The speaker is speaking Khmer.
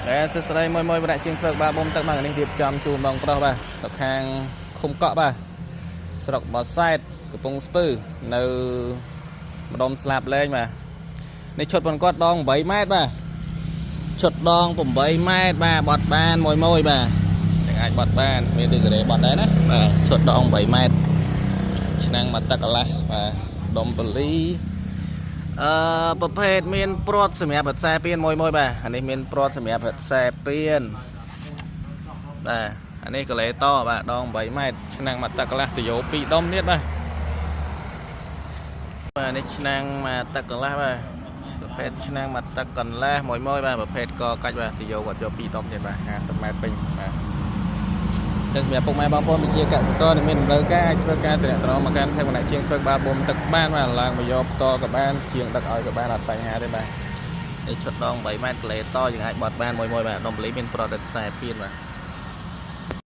តែសួស្តីមួយមួយប្រាក់ជាងធ្វើក្បាលបូមទឹកបាទនេះរៀបចំជូនបងប្រុសបាទទៅខាងឃុំកក់បាទស្រុកបសែតកំពង់ស្ពឺនៅម្ដុំស្លាប់លែងបាទនេះឈុតប៉ុនគាត់ដង8ម៉ែត្របាទឈុតដង8ម៉ែត្របាទបត់បានមួយមួយបាទទាំងអាចបត់បានមានដូចការ៉េបត់ដែរណាបាទឈុតដង8ម៉ែត្រឆ្នាំងមួយទឹកកន្លះបាទដុំពលី អឺប្រភេទមានព្រាត់សម្រាប់រត់ខ្សែពៀនមួយមួយបាទអានេះមានព្រាត់សម្រាប់រត់ខ្សែពៀនបាទអានេះកលេតបាទដង8ម៉ែត្រឆ្នាំងមួយទឹកកន្លះតយោ2ដុំទៀតបាទបាទនេះឆ្នាំងមួយទឹកកន្លះបាទប្រភេទឆ្នាំងមួយទឹកកន្លះមួយមួយបាទប្រភេទកកាច់បាទតយោគាត់យក2ដុំទៀតបាទ50ម៉ែត្រពេញបាទចឹងសម្រាប់ពុកម៉ែបងប្អូនវិជាកសិករដែលមានតម្រូវការអាចធ្វើការតំណមកកាន់ភេទវណ្ណៈជាងធ្វើក្បាលបូមទឹកបានបាទឡើងមកយកផ្ទាល់ក៏បានជាងដឹកឲ្យក៏បានអត់បញ្ហាទេបាទនេះឈុតដង8ម៉ែត្រក្លេតយើងអាចបត់បានមួយមួយបាទដុំប៉ូលីមានប្រឌិតខ្សែពៀនបាទ។